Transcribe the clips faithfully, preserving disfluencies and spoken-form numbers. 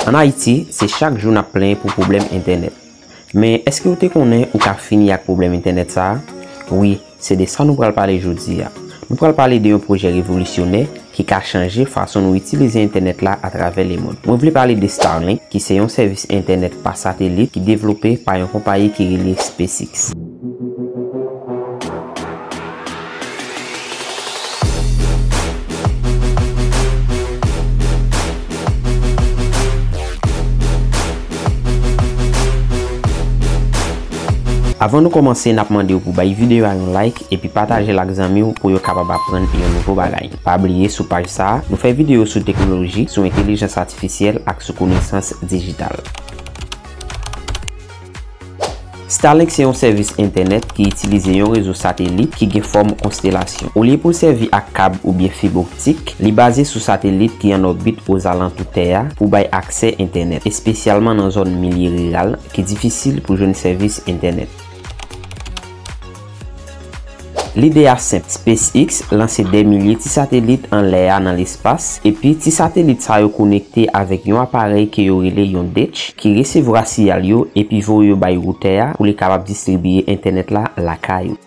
Ann Ayiti, se chak jou n ap plenyen pou pwoblèm entènèt. Men, èske w te konnen ou ka fini ak pwoblèm entènèt sa a? Wi, se de sa nou pral pale jodi a. Nou pral pale de yon pwojè revolisyonè ki ka chanje fason nou itilize entènèt la atravè lemonn. Mwen vle pale de Starlink, ki se yon sèvis entènèt pa satelit ki devlope pa yon konpayi ki rele SpaceX. Avan nou kòmanse, n ap mande w pou bay videyo a yon like epi pataje l ak zanmi w pou yo kapab aprann yon nouvo bagay. Pa bliye, sou paj sa a, nou fè videyo sou teknoloji, sou entèlijans atifisyèl ak sou konesans dijital. Starlink se yon sèvis entènèt ki itilize yon rezo satelit ki gen fòm konstelasyon. Olye pou l sèvi ak kab oubyen fib optik, li baze sou satelit ki an òbit ozalantou Tè a pou bay aksè entènèt, espesyalman nan zòn milye riral ki difisil pou jwenn sèvis entènèt. Lide a senp, SpaceX lanse dè milye ti satelit anlè a nan lespas, epi ti satelit sa yo konekte avèk yon aparèy ke yo rele yon dish ki resevwa siyal yo epi voye yo bay woutè a pou li kapab distribiye entènèt la lakay ou.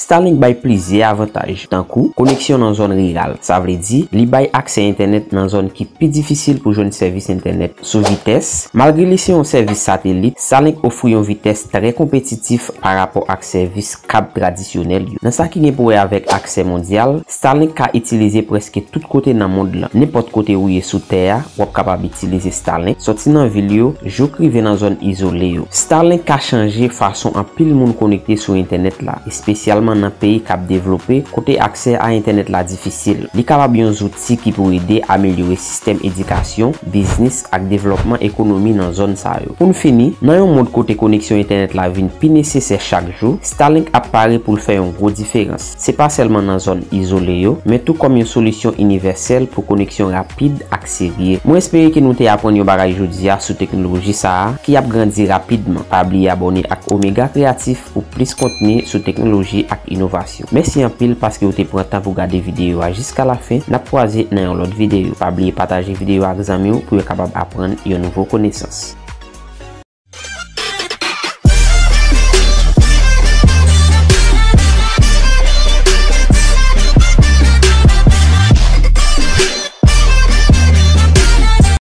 Starlink bay plizyè avantaj, tankou koneksyon nan zòn riral. Sa vle di, li bay aksè entènèt nan zòn ki pi difisil pou jwenn sèvis entènèt. Sou vitès, malgre li se yon sèvis satelit, Starlink ofri yon vitès trè konpetitif pa rapò ak sèvis kab tradisyonèl yo. Nan sa ki gen pou wè avèk aksè mondyal, Starlink ka itilize prèske tout kote nan mond lan. Nenpòt kote ou ye sou tè a, w ap kapab itilize Starlink, sòti nan vil yo jouk rive nan zòn izole yo. Starlink ka chanje fason anpil moun konekte sou entènèt la, espesyalman nan peyi k ap devlope, kote aksè a entènèt la difisil. Li kapab yon zouti ki pou ede amelyore sistèm edikasyon, biznis ak devlòpman ekonomi nan zòn sa yo. Pou n fini, nan yon mond kote koneksyon entènèt la vin pi nesesè chak jou, Starlink ap pare pou l fè yon gwo diferans. Se pa sèlman nan zòn izole yo, men tou kòm yon solisyon inivèsèl pou koneksyon rapid ak serye. Mwen espere ke nou te aprann yon bagay jodi a sou teknoloji sa a ki ap grandi rapidman. Pa bliye abòne ak Omega Kreatif pou plis kontni sou teknoloji ak inovasyon. Mèsi anpil paske w te pran tan pou gade videyo a jiska lafen. N ap kwaze nan yon lòt videyo. Pa bliye pataje videyo a ak zanmi w pou yo kapab aprann yon nouvo konesans.